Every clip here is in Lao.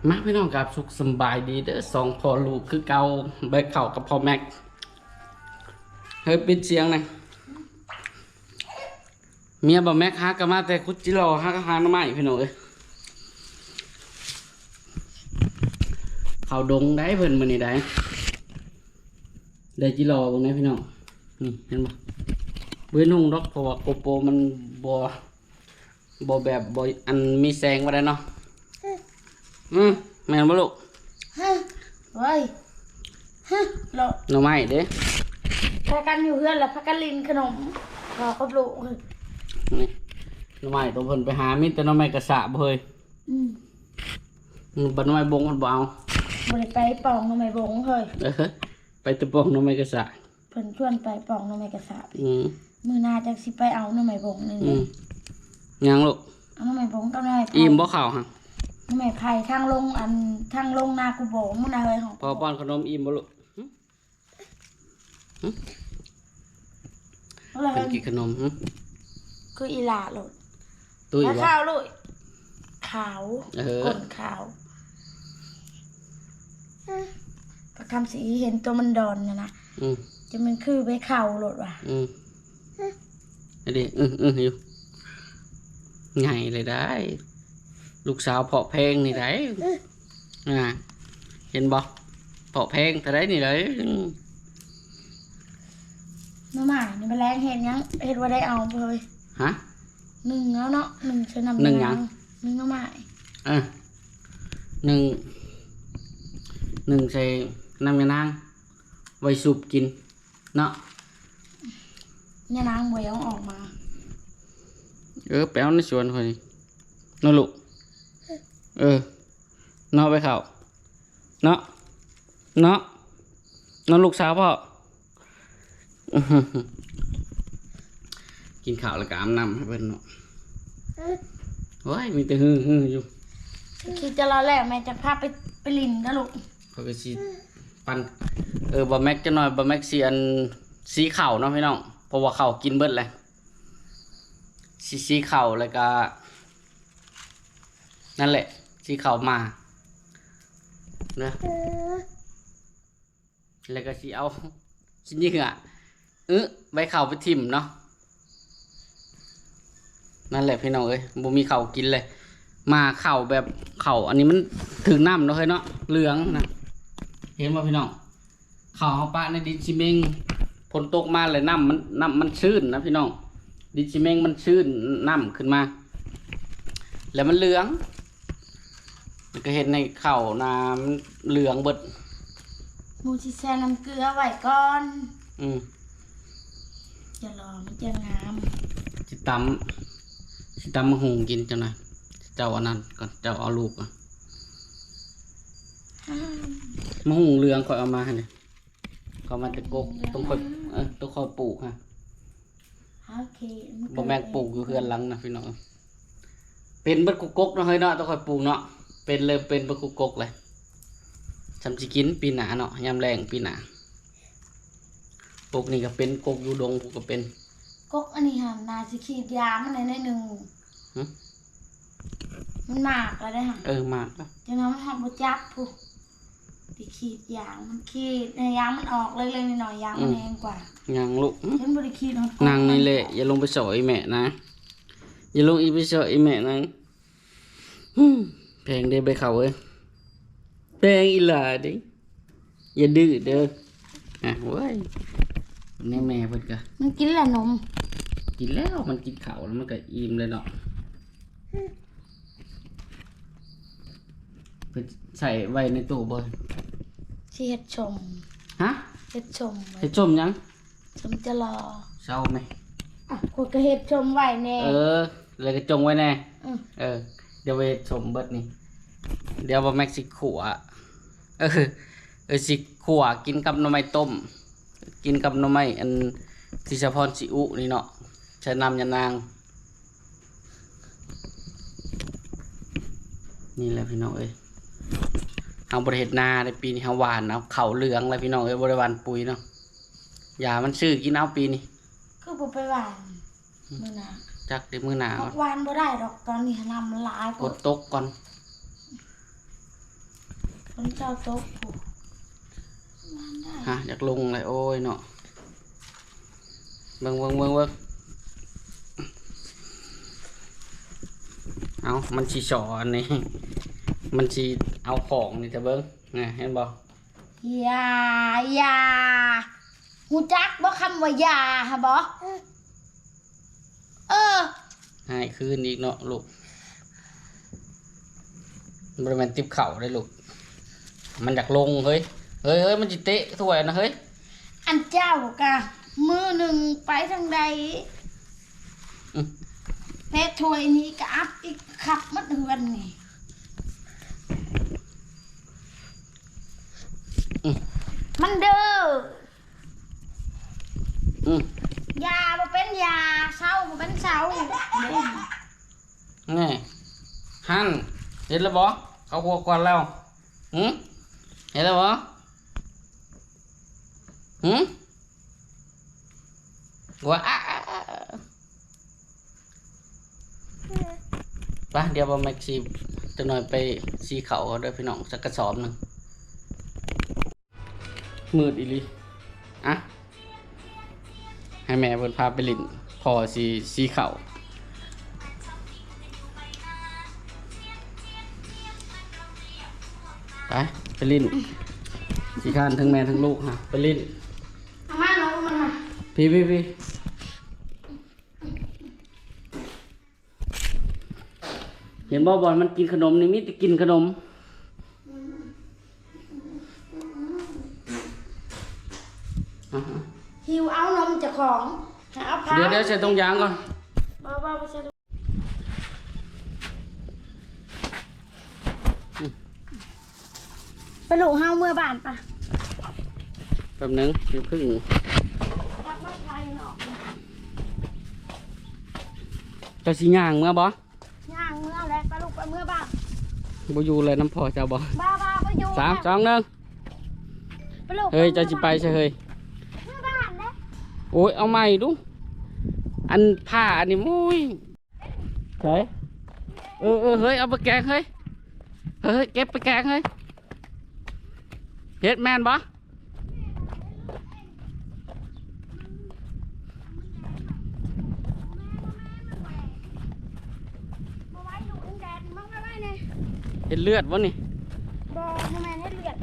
ມາພີ່ນ້ອງ ກາບສຸກສຳບາຍດີເດີ ສອງພໍ່ລູກຄືເກົ່າ ແບກເຂົ້າກັບພໍ່ແມັກ. ເຮີຍ ປິດສຽງນະ. ເມຍບ່າວແມັກຫາກໍມາແຕ່ຂຸດຈິລໍ ຫາກໍຫາໜໍ່ໄມ້ພີ່ນ້ອງເອີຍ. ເຂົ້າດົງໄດ໋ເພິ່ນມື້ນີ້ໄດ໋ ໄດ້ຈິລໍເບິ່ງໄດ໋ພີ່ນ້ອງ. ນີ້ເຫັນບໍ່ ບໍ່ເຫັນຮຸ່ງດອກ ເພາະວ່າໂກໂປມັນບໍ່ ບໍ່ແບບ ບໍ່ ອັນ ມີແສງປານໃດເນາະ. ອືມ ແມ່ນບໍ່ລູກ? ຮະ ເວີຍ ຮະ ເລາະ ໜໍ່ໄມ້ເດ້ ພາກັນຢູ່ເຮືອນລະພາກັນຫຼິ້ນຂະໜົມ ພໍ່ກັບລູກ. ນີ້ ໜໍ່ໄມ້ຕົວເພິ່ນໄປຫາ ມີແຕ່ໜໍ່ໄມ້ກະສະເຮີຍ. ອືມ ບັດໜໍ່ໄມ້ບົງເພິ່ນບໍ່ເອົາ ບໍ່ໄດ້ໄປປ່ອງໜໍ່ໄມ້ບົງເຮີຍ. ເອີ ໄປແຕ່ປ່ອງໜໍ່ໄມ້ກະສະ. ເພິ່ນຊວນໄປປ່ອງໜໍ່ໄມ້ກະສະ. ອືມ ມື້ໜ້າຈັກຊິໄປເອົາໜໍ່ໄມ້ບົງນີ້. ອືມ ຫຍັງລູກ? ເອົາໜໍ່ໄມ້ບົງກັບໜໍ່ໄມ້ໄຜ່. ອີ່ມບໍ່ເຂົ້າຫັ້ນ? ໜໍ່ໄມ້ໄຜ່ທາງລົງ ອັນ ທາງລົງນາກູໂບງພຸ້ນນະເຮີຍ. ພໍ່ປ້ອນຂະໜົມອີ່ມບໍ່ລູກ? ຫຶ? ຫຶ? ເພິ່ນກິນຂະໜົມ. ຫຶ? ຄືອີຫຼ້າໂລດ. ຕຸ້ຍບໍ່? ຂາວລູກ ຂາວ. ເອີ ກົ້ນຂາວ. ປາຄຳສີເຫັນຕົວມັນດອນຫັ້ນນະ. ອືມ ຈະແມ່ນຄືໃບເຂົ້າໂລດວ່າ. ອືມ ອັນນີ້ ອືໆ ຢູ່ ໃຫຍ່ເລີຍໄດ໋ ລູກສາວເພາະແພງນີ້ໄດ໋. ອ່າ ເຫັນບໍ່ ເພາະແພງເທົ່າໃດນີ້ໄດ໋. ອືມ ໜໍ່ໄມ້ນີ້ ມື້ແລງເຮັດຫຍັງ? ເຮັດບໍ່ໄດ້ເອົາເລີຍ. ຮະ? ໜຶ້ງເອົາເນາະ ໜຶ້ງໃສ່ນ້ຳ ໜຶ້ງຫຍັງ? ໜຶ້ງໜໍ່ໄມ້. ເອີ ໜຶ້ງ ໜຶ້ງໃສ່ນ້ຳຍານາງ ໄວ້ສູບກິນເນາະ. ຍານາງບໍ່ຢາກເອົາອອກມາ. ເອີ ໄປເອົາໃນສວນຂ້ອຍນີ້ເນາະລູກ. ເອີ ເນາະ ໄປເຂົ້າ ເນາະ ເນາະ ເນາະ ລູກສາວພໍ່. ກິນເຂົ້າແລ້ວກໍອາບນ້ຳໃຫ້ເພິ່ນເນາະ. ໂອ້ຍ ມີແຕ່ຮືໆຢູ່. ຂີ່ຈະລອແລ້ວ ແມ່ຈະພາໄປ ໄປຫຼິ້ນເດີລູກ. ຂ້ອຍກໍຊິປັ່ນ ເອີ ບ່າວແມັກຈັກໜ່ອຍ ບ່າວແມັກຊິ ອັນ ສີເຂົ້າເນາະພີ່ນ້ອງ ເພາະວ່າເຂົ້າກິນເບິດແລ້ວ. ຊິ ສີເຂົ້າ ແລ້ວກໍ ນັ້ນແຫຼະ ສີເຂົ້າມາເດີ ແລ້ວກໍຊິເອົາຂີ້ເຫຍື້ອ ອຶ ໃບເຂົ້າໄປຖິ້ມເນາະ. ນັ້ນແຫຼະພີ່ນ້ອງເອີຍ ບໍ່ມີເຂົ້າກິນເລີຍ. ມາເຂົ້າແບບ ເຂົ້າອັນນີ້ມັນຖືກນ້ຳເນາະເຮີຍເນາະ ເຫຼືອງນະ. ເຫັນບໍ່ພີ່ນ້ອງ? ເຂົ້າເຮົາປະໃນດິນຊີເມັງ ຝົນຕົກມາແລ້ວນ້ຳມັນ ນ້ຳມັນຊື້ນນະພີ່ນ້ອງ. ດິນຊີເມັງມັນຊື້ນນ້ຳຂຶ້ນມາ ແລ້ວມັນເຫຼືອງ ແລ້ວກໍເຮັດໃຫ້ເຂົ້ານາມັນເຫຼືອງເບິດ. ໝູຊິແຊ່ນ້ຳເກືອໄວ້ກ່ອນ. ອືມ ຈະລໍມັນຈະງາມ. ຊິຕຳ ຊິຕຳໝາກຫຸ່ງກິນເຈົ້ານະ. ເຈົ້າເອົານັ້ນກ່ອນ ເຈົ້າເອົາລູກກ່ອນ. ໝາກຫຸ່ງເຫຼືອງຂ້ອຍເອົາມາຫັ້ນເດ. ເຂົ້າມາແຕ່ກົກ ຕ້ອງຄ່ອຍ ເອີ ຕ້ອງຄ່ອຍປູກຮະ. ໂອເຄ ບໍ່ແມ່ນປູກຢູ່ເຮືອນຫຼັງນະພີ່ນ້ອງ. ເປັນເບິດກຸກົກເນາະເຮີຍເນາະ ຕ້ອງຄ່ອຍປູກເນາະ. ເປັນ ເລີ່ມເປັນເບິດກຸກົກເລີຍ. ຊ່ຳຊິກິນປີໜ້າເນາະ ຍາມແລ້ງປີໜ້າ. ກົກນີ້ກໍເປັນ ກົກຢູ່ດົງພຸ້ນກໍເປັນ. ກົກອັນນີ້ຫັ້ນໜ້າຊິຂີດຢາມັນໃຫ້ໜ້ອຍໜຶ່ງ. ຫຶ? ມັນໝາກແລ້ວເດ້ຫັ້ນ. ເອີ ໝາກແລ້ວ. ຈັ່ງນັ້ນມັນຮອດບໍ່ຈັບພຸ້ນ. ໄປຂີດຢາງມັນ ຂີດໃຫ້ຢາງມັນອອກເລັກໆນ້ອຍໆ ຢາງມັນ ອືມ ແຮງກວ່າ. ຍັງລູກ. ຫຶ? ຍັງບໍ່ໄດ້ຂີດຮອດ. ນັ່ງນີ້ແຫຼະ ຢ່າລົງໄປສໍ້ອີແມ່ນະ. ຢ່າລົງອີກໄປສໍ້ອີແມ່ນະ. ຫຶ ແພງເດ້ໃບເຂົ້າເອີຍ. ແພງອີ່ຫຼ້າເດ້. ຢ່າດື້ເດີ. ອ່ະ ໂອ້ຍ ໃນແມ່ເພິ່ນກະ ມັນກິນແລ້ວນົມ. ກິນແລ້ວ ມັນກິນເຂົ້າແລ້ວ ມັນກະອີ່ມແລ້ວເນາະ. ເພິ່ນໃສ່ໄວ້ໃນຕູ້ບໍ່? ຊິເຮັດສົ້ມ. ຮະ? ເຮັດສົ້ມ. ເຮັດສົ້ມຫຍັງ? ສົ້ມຈະລໍ. ເຊົາແມະ. ອ່ະ ຂ້ອຍກະເຮັດສົ້ມໄວ້ແນ່. ເອີ ແລ້ວກະຈົ່ງໄວ້ແນ່. ອືມ ເອີ ດຽວໄວ້ເຮັດສົ້ມເບິດນີ້. ດຽວບ່າວແມັກຊິຂົ້ວ ເອີ ເອີ ຊິຂົ້ວກິນກັບໜໍ່ໄມ້ຕົ້ມ ກິນກັບໜໍ່ໄມ້ອັນທີ່ສາວພອນຊິອຸນີ້ເນາະ ໃສ່ນ້ຳຍານາງ. ນີ້ແຫຼະພີ່ນ້ອງເອີຍ ເຮົາບໍ່ໄດ້ເຮັດນາໃນປີນີ້ ເຮົາຫວ່ານເອົາເຂົ້າເຫຼືອງແລ້ວພີ່ນ້ອງເອີຍ ບໍ່ໄດ້ຫວ່ານປຸ໋ຍເນາະ. ຢາມັນຊື້ກິນເອົາປີນີ້. ຄືບໍ່ໄປຫວ່ານ ມື້ໜ້າ ຈັກເດມື້ໜ້າ ຫວານບໍ່ໄດ້ດອກ ຕອນນີ້ນ້ຳມັນຫຼາຍໂພດ ຝົນຕົກກ່ອນ. ມັນເຈົ້າຕົກ ຮະ ຢາກລົງເລີຍ ໂອ້ຍເນາະ ເບິ່ງ ເບິ່ງ ເບິ່ງ ເບິ່ງ ເອົ້າ ມັນຊິສໍອັນນີ້ ມັນຊິເອົາຂອງນີ້ ເຈົ້າເບິ່ງ ນະ ເຫັນບໍ່? ຢ່າ ຢ່າ ຮູ້ຈັກບໍ່ຄຳວ່າຢ່າຫັ້ນບໍ່? ເອີ ໃຫ້ຄືນອີກເນາະລູກ ບໍ່ແມ່ນຕິບເຂົ້າເດ້ລູກ ມັນຢາກລົງເຮີ້ຍ ເຮີ້ຍ ເຮີ້ຍ ມັນຊິເຕະຖ້ວຍນະເຮີ້ຍ ອັນເຈົ້າກະມື້ໜຶ່ງໄປທາງໃດ ອືມ ແລະຖ້ວຍນີ້ກະອັບອີກ ຄັບໝົດເຮືອນນີ້ ອືມ ມັນເດີ. ອືມ ຢາບໍ່ເປັນຢາ ເຊົາບໍ່ເປັນເຊົາ ນີ້ ຫັ້ນ ເຫັນແລ້ວບໍ່? ເຂົາຫົວກ່ອນແລ້ວ ຫື? ເຫັນແລ້ວບໍ່? ຫື? ວ່າ ໄປ ດຽວບໍ່ແມັກຊິ ຈັກໜ້ອຍໄປສີເຂົ້າເດີພີ່ນ້ອງ ຈັກກະສອບໜຶ່ງ. ມືດອີ່ຫຼີ ອະ ໃຫ້ແມ່ເພິ່ນພາໄປຫຼິ້ນ ພໍ່ຊິ ຊິເຂົ້າ ໄປ ໄປຫຼິ້ນ ຂີ້ຄ້ານທັງແມ່ທັງລູກຫັ້ນ ໄປຫຼິ້ນ ເອົາມາເນາະ ເອົາມາ ພີ້ ພີ້ ພີ້. ເຫັນບໍ່ ບ່ອນມັນກິນຂະໜົມນີ້ ມີແຕ່ກິນຂະໜົມ ຫິວເອົານົມເຈົ້າຂອງ ຫາເອົາຜ້າ ດຽວ ດຽວໃສ່ຖົງຢາງກ່ອນ ບໍ່ ບໍ່ ບໍ່ໃສ່. ໄປລູກເຮົາເມືອບ້ານປະ ແປັບໜຶ່ງ ຢ່າເພິ່ງ ເຈົ້າຊິຍ່າງເມືອບໍ່? ຍ່າງເມືອແຫຼະ ໄປລູກ ໄປເມືອບ້ານ ບໍ່ຢູ່ແລ້ວນຳພໍ່ເຈົ້າບໍ່? ບໍ່ ບໍ່ ບໍ່ຢູ່ ສາມ ສອງ ໜຶ່ງ ໄປລູກ ເຮີ້ຍ ເຈົ້າຊິໄປໃສເຮີ້ຍ? ເມືອບ້ານແຫຼະ ໂອ້ຍ ເອົາໃໝ່ດູ ອັນຜ້າອັນນີ້ ໂອ້ຍ ໃສ ເອີ ເອີ ເຮີ້ຍ ເອົາໄປແກງເຮີ້ຍ ເຮີ້ຍ ເກັບໄປແກງເຮີ້ຍ ເຮັດແມ່ນບໍ່? ເຮັດເລືອດບໍ່ນີ້? ບໍ່ ບໍ່ແມ່ນເຮັດເລືອດ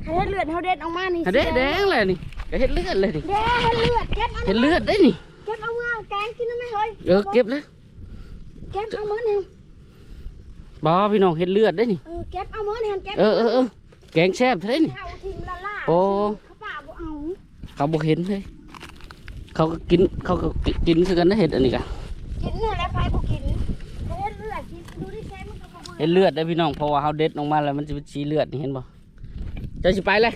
ຄັນເຮັດເລືອດເຮົາເດັດອອກມານີ້ ເດັດແດງແຫຼະນີ້ ກະເຮັດເລືອດເລີຍນີ້ ແດງ ເຮັດເລືອດ ເກັບເອົາ ເຮັດເລືອດໄດ໋ນີ້ ເກັບເອົາເມືອແກງກິນນຳແມ່ເຮີ້ຍ ເອີ ເກັບເລີຍ ເກັບເອົາໝົດນີ້ ບໍ່ ພີ່ນ້ອງ ເຮັດເລືອດໄດ໋ນີ້ ເອີ ເກັບເອົາໝົດນີ້ ເກັບ ເອີ ເອີ ເອີ ແກງແຊບແທ້ນີ້ ເອົາຖິ້ມລະລາ ໂອ້ ເຂົາປະບໍ່ເອົາ ເຂົາບໍ່ເຫັນເລີຍ ເຂົາກໍກິນ ເຂົາກໍກິນຄືກັນນະ ເຮັດອັນນີ້ກະ ກິນຫັ້ນແຫຼະ ໃຜບໍ່ກິນ ເຮັດເລືອດກິນ ດູດິ ແຊບ ມັນກໍບໍ່ເບື່ອ ເຮັດເລືອດໄດ໋ພີ່ນ້ອງ ເພາະວ່າເຮົາເດັດອອກມາແລ້ວ ມັນຊິເປັນສີເລືອດນີ້ ເຫັນບໍ່? ເຈົ້າຊິໄປແລ້ວ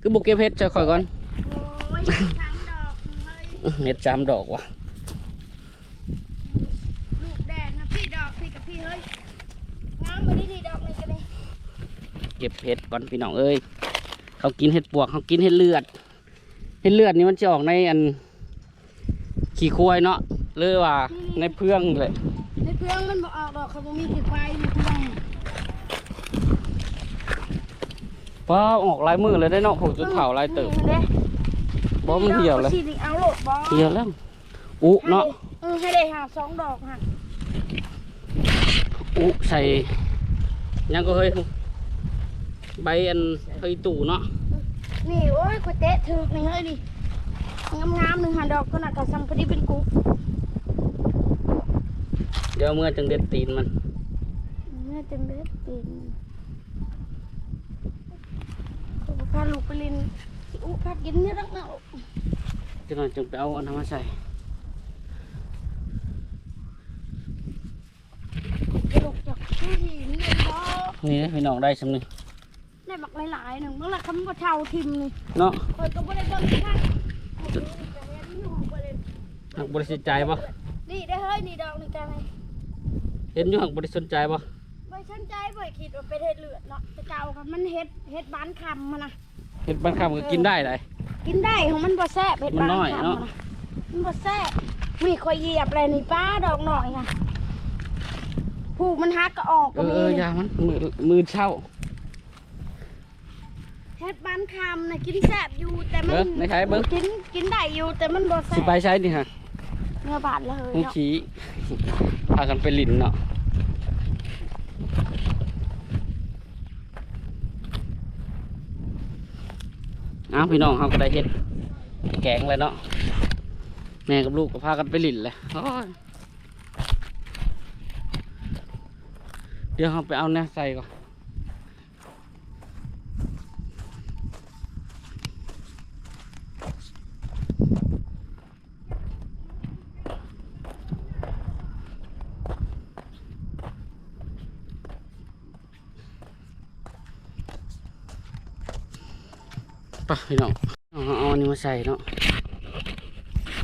ຄືບໍ່ເກັບເຫັດຊ່ອຍຂ້ອຍກ່ອນ? ໂອ້ຍ ສາມດອກເຮີ້ຍ ເຫັດສາມດອກຫວາ ລູກແດງນະ ພີ້ດອກ ພີ້ກັບພີ້ເຮີ້ຍ ງາມບໍ່ດີນີ້ ດອກນີ້ກໍໄດ້ ເກັບເຫັດກ່ອນພີ່ນ້ອງເອີຍ ເຂົາກິນເຫັດປວກ ເຮົາກິນເຫັດເລືອດ ເຫັດເລືອດນີ້ມັນຊິອອກໃນອັນ ຂີ້ຄວາຍເນາະ ຫຼືວ່າໃນເຟືອງນີ້ແຫຼະ ໃນເຟືອງມັນບໍ່ອອກດອກ ເຂົາບໍ່ມີຂີ້ຄວາຍຢູ່ເຟືອງ ປ້າ ອອກຫຼາຍມື້ແລ້ວເດ້ເນາະ ພວກຈົນເຖົ້າຫຼາຍເຕີບ ອືມ ນີ້ເດ້ ບໍ່ ມັນຫ່ຽວແລ້ວ ຊິໄດ້ເອົາໂລດບໍ່ ຫ່ຽວແລ້ວ ອຸເນາະ ເອີ ໃຫ້ໄດ້ຫາສອງດອກຫັ້ນ ອຸໃສ່ຫຍັງກໍເຮີ້ຍ ໃບອັນ ຜັກອີ່ຕູເນາະ ນີ້ ໂອ້ຍ ຂ້ອຍເຕະຖືກນີ້ເຮີ້ຍນີ້ ງາມໆ ໜຶ່ງຫັ້ນດອກ ໂຕນັ້ນກໍສ່ຳພໍດີເປັນກຸກ ດຽວເມືອຈັ່ງເດັດຕີນມັນ ເມືອຈັ່ງເດັດຕີນມັນ ຂ້ອຍບໍ່ພາລູກໄປຫຼິ້ນ ຊິອຸພາກິນນີ້ດອກເນາະ ຈັກໜ້ອຍຈຶ່ງໄປເອົາອັນນັ້ນມາໃສ່ ກະດູກຈາກທີ່ຫີນນີ້ເນາະ ນີ້ພີ່ນ້ອງ ໄດ້ສ່ຳນີ້ ໄດ້ບັກຫຼາຍໆ ໜຶ່ງ ເບິ່ງລະ ຄຳວ່າເຖົ້າຖິ້ມນີ້ເນາະ ຂ້ອຍກໍບໍ່ໄດ້ເບິ່ງຄັກ ຫາກບໍ່ໄດ້ສົນໃຈບໍ່? ນີ້ເດ້ເຮີ້ຍ ນີ້ດອກນີ້ກະ ເຫັນຢູ່ ຫາກບໍ່ໄດ້ສົນໃຈບໍ່? ບໍ່ໄດ້ສົນໃຈ ບໍ່ໄດ້ຄິດວ່າເປັນເຫັດເລືອດເນາະ ແຕ່ເກົ່າກໍມັນເຫັດ ເຫັດບານຄຳຫັ້ນນະ ເຫັດບານຄຳກໍກິນໄດ້ໃດ໋ ກິນໄດ້ ຂອງມັນບໍ່ແຊບ ເຫັດບານຄຳຫັ້ນນະ ມັນນ້ອຍເນາະ ມັນບໍ່ແຊບ ນີ້ຂ້ອຍຢຽບແລ້ວນີ້ ປ້າ ດອກນ້ອຍຫັ້ນ ຜູ້ມັນຫັກກໍອອກກໍມີ ເອີ ຢ່າມັນ ມື້ ມື້ເຊົ້າ ເຫັດບານຄາມນະກິນແຊບຢູ່ ແຕ່ມັນ ເອີ ໃນໄທເບິ່ງ ກິນ ກິນໄດ້ຢູ່ ແຕ່ມັນບໍ່ແຊບ. ຊິໄປໃສນີ້ຮະ? ເມືອບ້ານເລີຍ ເນາະ ຂີ້ ພາກັນໄປຫຼິ້ນເນາະ. ອ້າວ ພີ່ນ້ອງ ເຮົາກໍໄດ້ເຫັດແກງແລ້ວເນາະ ແມ່ກັບລູກກໍພາກັນໄປຫຼິ້ນແລ້ວ. ໂອ້ຍ ດຽວເຮົາໄປເອົາແນວໃສ່ກ່ອນ. ໄປພີ່ນ້ອງ ເຮົາເອົາອັນນີ້ມາໃສ່ເນາະ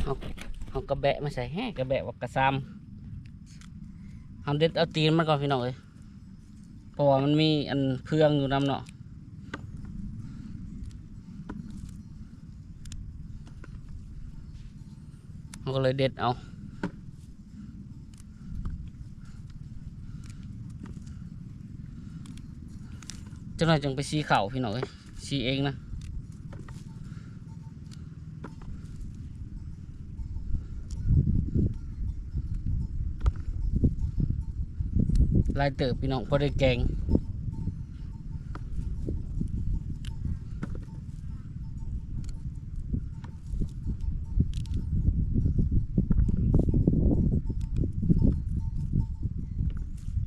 ເຮົາ ເຮົາກະແບະມາໃສ່ ແຮະ ກະແບະບັກກະຊາມ ເຮົາເດັດເອົາຕີນມັນກ່ອນພີ່ນ້ອງເອີຍ ເພາະວ່າມັນມີອັນເຟືອງຢູ່ນຳເນາະ ເຮົາກໍເລີຍເດັດເອົາ. ຈັກໜ້ອຍຈັ່ງໄປສີເຂົ້າພີ່ນ້ອງເອີຍ ສີເອງນະ ຫຼາຍເຕີບພີ່ນ້ອງ ພໍໄດ້ແກງ.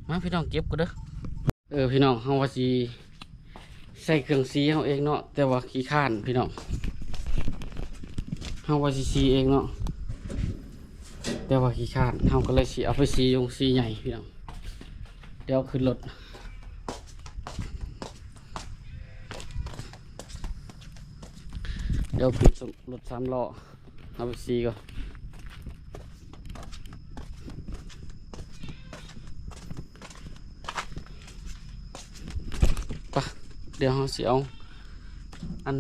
ມາພີ່ນ້ອງ ເກັບກ່ອນເດີ. ເອີ ພີ່ນ້ອງ ເຮົາວ່າຊິໃສ່ເຄື່ອງສີເຮົາເອງເນາະ ແຕ່ວ່າຂີ້ຄ້ານພີ່ນ້ອງ ເຮົາວ່າຊິສີເອງເນາະ ແຕ່ວ່າຂີ້ຄ້ານ ເຮົາກໍເລີຍຊິເອົາໄປສີຢູ່ໂຮງສີໃຫຍ່ພີ່ນ້ອງ. ດຽວຂຶ້ນລົດ ດຽວຂຶ້ນລົດສາມລໍ້ ເອົາໄປສີກ່ອນ ໄປ. ດຽວເຮົາຊິເອົາອັນ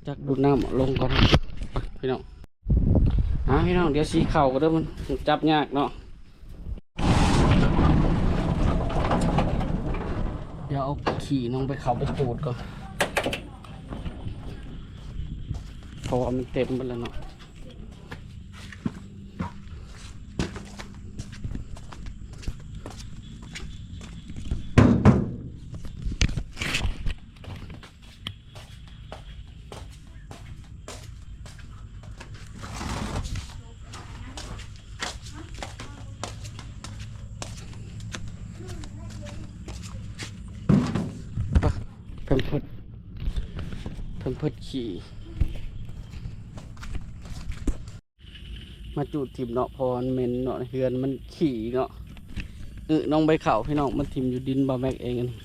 ຈັກດູດນ້ຳລົງກ່ອນ ໄປພີ່ນ້ອງ. ອ່າ ພີ່ນ້ອງ ດຽວສີເຂົ້າກ່ອນເດີ ມັນຈັບຍາກເນາະ. ດຽວເອົາຂີ້ນ້ອງໄປເຂົ້າໄປຈູດກ່ອນ ເພາະວ່າມັນເຕັມໝົດແລ້ວເນາະ. ແພມເພິດ ແພມເພິດຂີ້ ມາຈູດຖິ້ມເນາະ ເພາະວ່າມັນເໝັນເນາະ ເຮືອນມັນຂີ້ເນາະ. ອຶນ້ອງໃບເຂົ້າພີ່ນ້ອງ ມາຖິ້ມຢູ່ດິນບ່າວແມັກເອງ. ອັນນີ້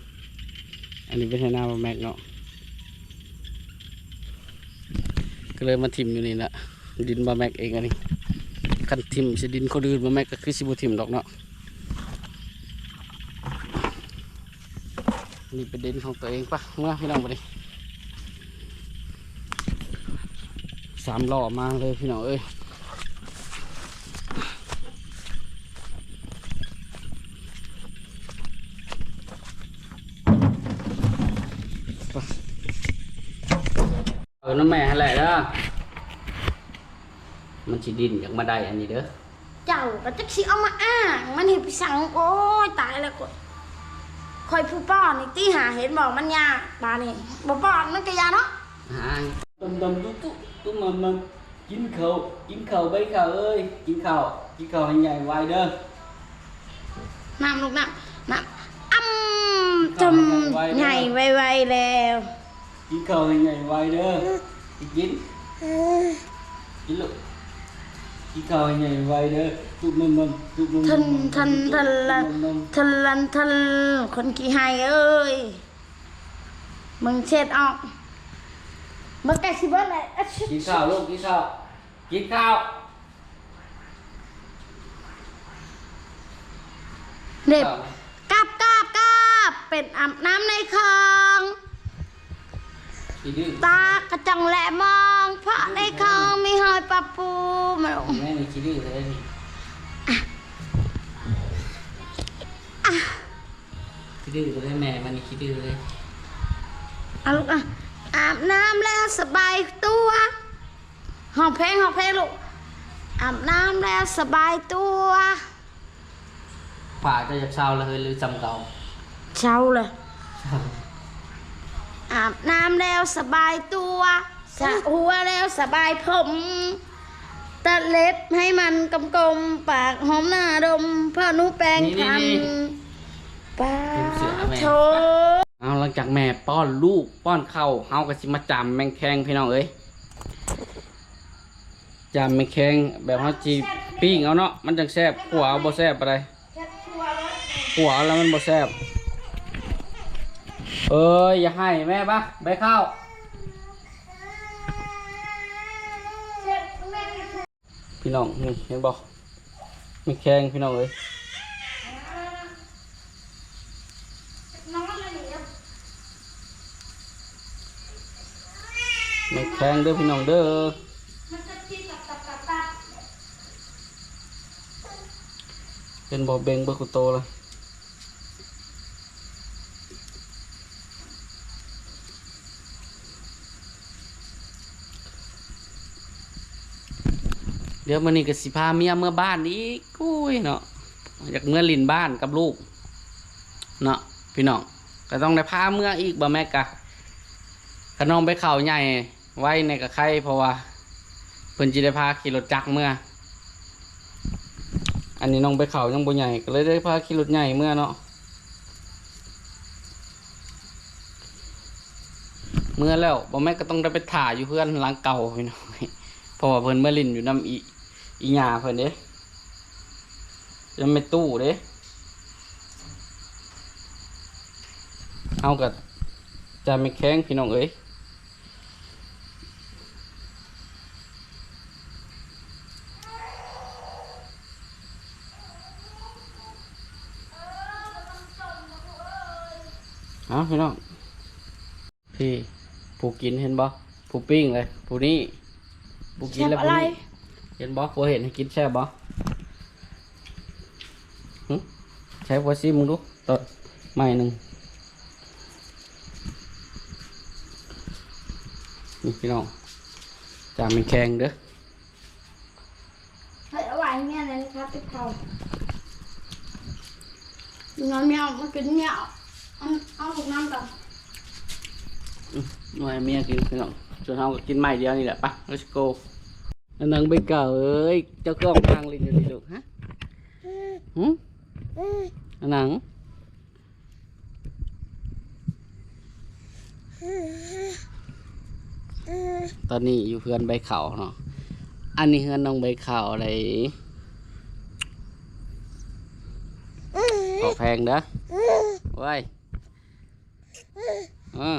ອັນນີ້ເປັນໄຮ່ນາບ່າວແມັກເນາະ ກໍເລີຍມາຖິ້ມຢູ່ນີ້ລະ ດິນບ່າວແມັກເອງ. ອັນນີ້ ຄັນຖິ້ມໃສ່ດິນຄົນອື່ນ ບ່າວແມັກກໍຄືຊິບໍ່ຖິ້ມດອກເນາະ. ນີ້ເປັນດິນຂອງຕົວເອງ. ປະ ເມືອພີ່ນ້ອງ ບາດນີ້ ສາມລໍ້ມາເລີຍພີ່ນ້ອງເອີຍ. ເອີ ນຳແມ່ຫັ້ນແຫຼະເດີ ມັນຊິດີ້ນຢາກມາໄດ້ອັນນີ້ເດີ. ເຈົ້າກໍຈັກຊິເອົາມາອ້າງ ມັນເຮັດໄປສັງ. ໂອ້ຍ ຕາຍແລ້ວຂ້ອຍ ຂ້ອຍຜູ້ປ້ອນນີ້ຕິຫາ ເຫັນບໍ່ ມັນຍາກ. ບາດນີ້ບໍ່ປ້ອນມັນກໍຢ່າເນາະ. ຫາ ດຳໆ ຕຸຕຸຕຸມາມາ ກິນເຂົ້າ ກິນເຂົ້າໃບເຂົ້າເອີຍ ກິນເຂົ້າ ກິນເຂົ້າໃຫ້ໃຫຍ່ໄວເດີ. ນ້ຳລູກນ້ຳ ນ້ຳ ອຳ ຈຳ ໃຫຍ່ໄວໆແລ້ວ. ກິນເຂົ້າໃຫ້ໃຫຍ່ໄວເດີ ກິນ ກິນລູກ ກິນເຂົ້າໃຫ້ໃຫຍ່ໄວເດີ. ຕຸມາມາ ຕຸມາມາ ທັນ ທັນ ທັນ ທັນ ທັນ ຄົນຂີ້ໄຫ້ເອີຍ ມຶງເຊັດອອກ ເບິ່ງໃກ້ຊິເບິດແລ້ວ. ກິນເຂົ້າລູກ ກິນເຂົ້າ ກິນເຂົ້າ. ເລັບ ກາບ ກາບ ກາບ ເປັນອາບນ້ຳໃນຄອງ ຂີ້ດື້ ຕາກະຈ່ອງແລມອງ ເພາະໃນຄອງມີຮອຍປາປູ. ແມ່ນີ້ຂີ້ດື້ເລີຍນີ້ ອະ ອະ ຂີ້ດື້ເລີຍ ແມ່ມັນນີ້ຂີ້ດື້ເລີຍ. ເອົາລູກ ອາ ອາບນ້ຳແລ້ວສະບາຍຕົວ. ຮ້ອງເພງ ຮ້ອງເພງລູກ. ອາບນ້ຳແລ້ວສະບາຍຕົວ. ຜ້າເຈົ້າຢາກເຊົາແລ້ວເຮີ້ຍ ຫຼືຊ່ຳເກົ່າ? ເຊົາແລ້ວ. ອາບນ້ຳແລ້ວສະບາຍຕົວ ສະຫົວແລ້ວສະບາຍຜົມ ຕັດເລັບໃຫ້ມັນກົມໆ ປາກຫອມໜ້າດົມ ເພາະໜູແປງພັນ. ປ້າໂທ. ເອົາ ຫຼັງຈາກແມ່ປ້ອນລູກ ປ້ອນເຂົ້າ ເຮົາກໍຊິມາຈາມແມງແຄງ ພີ່ນ້ອງເອີຍ. ຈາມແມງແຄງແບບເຮົາຊິປີ້ງເອົາເນາະ ມັນຈັ່ງແຊບ. ຂົ້ວເອົາບໍ່ແຊບປານໃດ. ຂົ້ວເອົາແລ້ວມັນບໍ່ແຊບ. ເອີຍ ຢ່າໄຫ້ແມ່ບະ ໃບເຂົ້າ. ພີ່ນ້ອງ ນີ້ເຫັນບໍ່ ແມງແຄງ ພີ່ນ້ອງເອີຍ. ແມງແຄງເດີພີ່ນ້ອງເດີ. ເຫັນບໍ່ ເບັ່ງເບິດຄູ່ໂຕເລີຍ. ດຽວມື້ນີ້ກໍຊິພາເມຍເມືອບ້ານອີກ. ໂອ້ຍເນາະ ຢາກເມືອຫຼິ້ນບ້ານກັບລູກເນາະພີ່ນ້ອງ ກໍຕ້ອງໄດ້ພາເມືອອີກ. ບໍ່ແມ່ນກະ ກະນ້ອງໃບເຂົ້າໃຫຍ່ໄວແດ່ກໍໄຄ ເພາະວ່າເພິ່ນຊິໄດ້ພາຂີ່ລົດຈັກເມືອ. ອັນນີ້ນ້ອງໃບເຂົ້າຍັງບໍ່ໃຫຍ່ ກໍເລີຍໄດ້ພາຂີ່ລົດໃຫຍ່ເມືອເນາະ. ເມືອແລ້ວ ບໍ່ແມ່ນກໍຕ້ອງໄດ້ໄປຖ້າຢູ່ເຮືອນຫຼັງເກົ່າພີ່ນ້ອງ ເພາະວ່າເພິ່ນມາຫຼິ້ນຢູ່ນຳອີ ອີຫຍ້າເພິ່ນເດ້ ນຳແມ່ຕູ້ເດ້. ເຮົາກໍຈາມແມ່ແຄງ ພີ່ນ້ອງເອີຍ. ເອົາ ພີ່ນ້ອງ ພີ່ ຜູ້ກິນເຫັນບໍ່? ຜູ້ປີ້ງເລີຍ ຜູ້ນີ້ ຜູ້ກິນແລ້ວ ຜູ້ນີ້ ເຫັນບໍ່? ຜົວເຮັດໃຫ້ກິນແຊບບໍ່? ຫຶ ໃຊ້ຜົວຊີມເບິ່ງດູ ຕອນໄມ້ໜຶ່ງ. ນີ້ພີ່ນ້ອງ ຈາມແມ່ນແຄງເດີ. ເຮັດເອົາໄວ້ໃຫ້ແມ່ແດ່ ນີ້ຄັບຕິດເຂົ້າ. ນ້ອງແມວມາກິນ ແມວ ເອົາ ເອົາລູກນ້ຳກ່ອນ. ອືມ ເອົາໃຫ້ເມຍກິນພີ່ນ້ອງ ສ່ວນເຮົາກໍກິນໄມ້ດຽວນີ້ແຫຼະ. ໄປ let's go. ອັນນາງໃບເກົ່າເອີຍ ເຈົ້າຄືອອກມານັ່ງຫຼິ້ນຢູ່ນີ້ລູກ? ຮະ ຫຶ ອັນນາງ ຕອນນີ້ຢູ່ເຮືອນໃບເຂົ້າເນາະ. ອັນນີ້ເຮືອນນ້ອງໃບເຂົ້າເດ້. ເຂົ້າແພງເດີ. ໂອ້ຍ ເອີ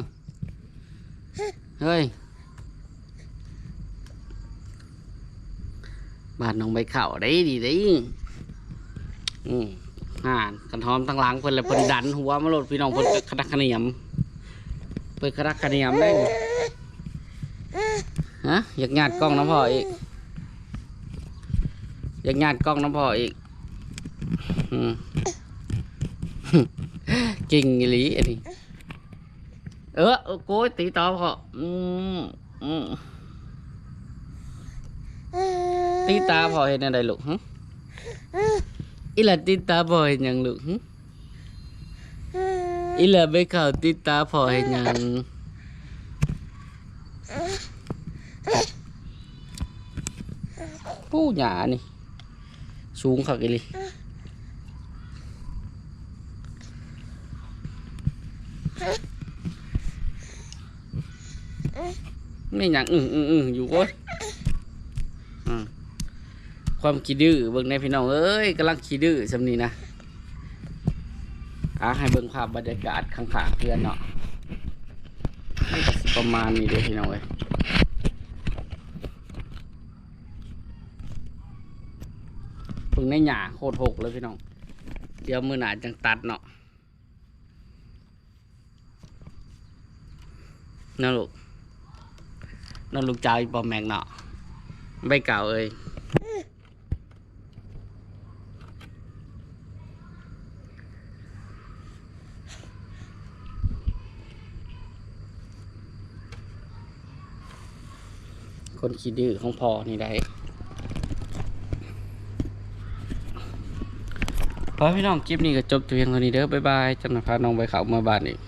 ເຮີ້ຍ ບ້ານນ້ອງໃບເຂົ້າເດ້ ນີ້ເດ້. ອືມ ຫານ ຄັນຫອມທາງຫຼັງເພິ່ນແລ້ວ ເພິ່ນດັນຫົວມາໂລດພີ່ນ້ອງ. ເພິ່ນກະຂະໜັກຂະໜຽມ ເພິ່ນຂະໜັກຂະໜຽມເດ້. ຮະ ຢາກຍາດກ້ອງນຳພໍ່ອີກ ຢາກຍາດກ້ອງນຳພໍ່ອີກ. ອືມ ເກັ່ງອີ່ຫຼີອັນນີ້. ເອີ ໂອ້ຍ ຕີຕາພໍ່. ອືມ ອືມ ຕີຕາພໍ່ເຮັດແນວໃດລູກ? ຫຶ ອີ່ຫຼ້າຕີຕາພໍ່ເຮັດຫຍັງລູກ? ຫຶ ອີ່ຫຼ້າໃບເຂົ້າຕີຕາພໍ່ເຮັດຫຍັງ? ປູ້ ຫຍ້ານີ້ ສູງຄັກອີ່ຫຼີ. ແມ່ນຫຍັງ? ອືໆໆ ຢູ່ ໂອ້ຍ ອືມ ຄວາມຂີ້ດື້ ເບິ່ງແດ່ພີ່ນ້ອງເອີຍ ກຳລັງຂີ້ດື້ຊ່ຳນີ້ນະ. ອ່າ ໃຫ້ເບິ່ງພາບບັນຍາກາດຂ້າງໆເຮືອນເນາະ ມັນກໍຊິປະມານນີ້ເດ້ພີ່ນ້ອງເອີຍ. ເບິ່ງໃນຫຍ້າໂຄດຮົກເລີຍພີ່ນ້ອງ. ດຽວມື້ໜ້າຈັ່ງຕັດເນາະ ເນາະລູກ ເນາະລູກສາວອີ່ພໍ່ແມັກເນາະ ໃບເກົ່າເອີຍ. ຄົນຂີ້ດື້ຂອງພໍ່ນີ້ໄດ໋. ພໍ່ແມ່ພີ່ນ້ອງ ຄລິບນີ້ກໍຈົບແຕ່ພຽງເທົ່ານີ້ເດີ ບາຍບາຍ. ຈຳນະພານ້ອງໄປເຂົ້າເມືອບ້ານອີກ.